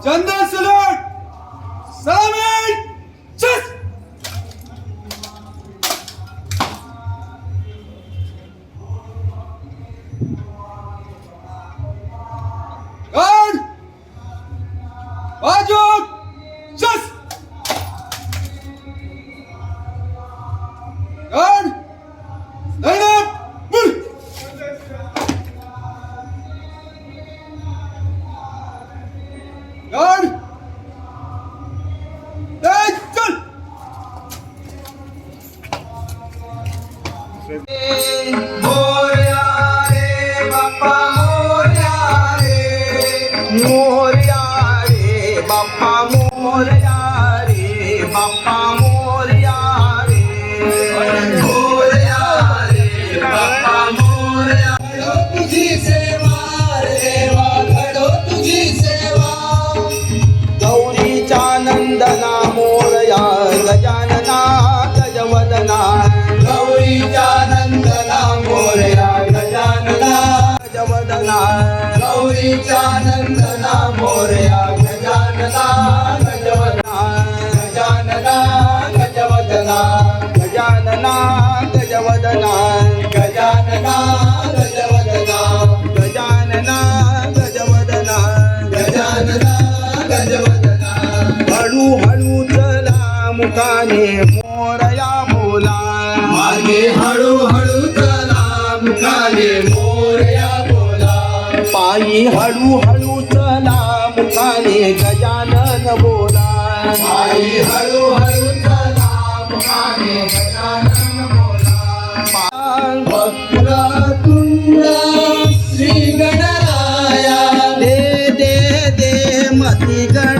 General salute! सलामी! चस! Guard! बाजू! चस! गार्ड! Line up! मुड़! गार्ड! चल! मोरया रे बाप्पा मोरया रे, मोरया रे बाप्पा मोरया रे, बाप्पा मोरया रे, मोरया रे बाप्पा मोरया। घडो तुझी सेवा रे देवा, घडो तुझी सेवा। गौरीच्या नंदना मोरया, गजानना गजवदना। गौरीच्या नंदना मोरया, गजानना गजवदना। गौरीच्या नंदना मोरया, गजानना गजवदना। गजानना गजवदना, गजानना गजवदना, गजानना गजवदना, गजानना गजवदना, गजानना गजवदना। हळूहळू चला मुखाने मोरया बोला। मागे हळूहळू चला मुखाने मोरया बोला। पायी हळूहळू चला मुखाने गजानन बोला। पायी हळूहळू चला मुखाने गजानन बोला। वक्रतुंड श्री गणराया, दे दे दे मती गण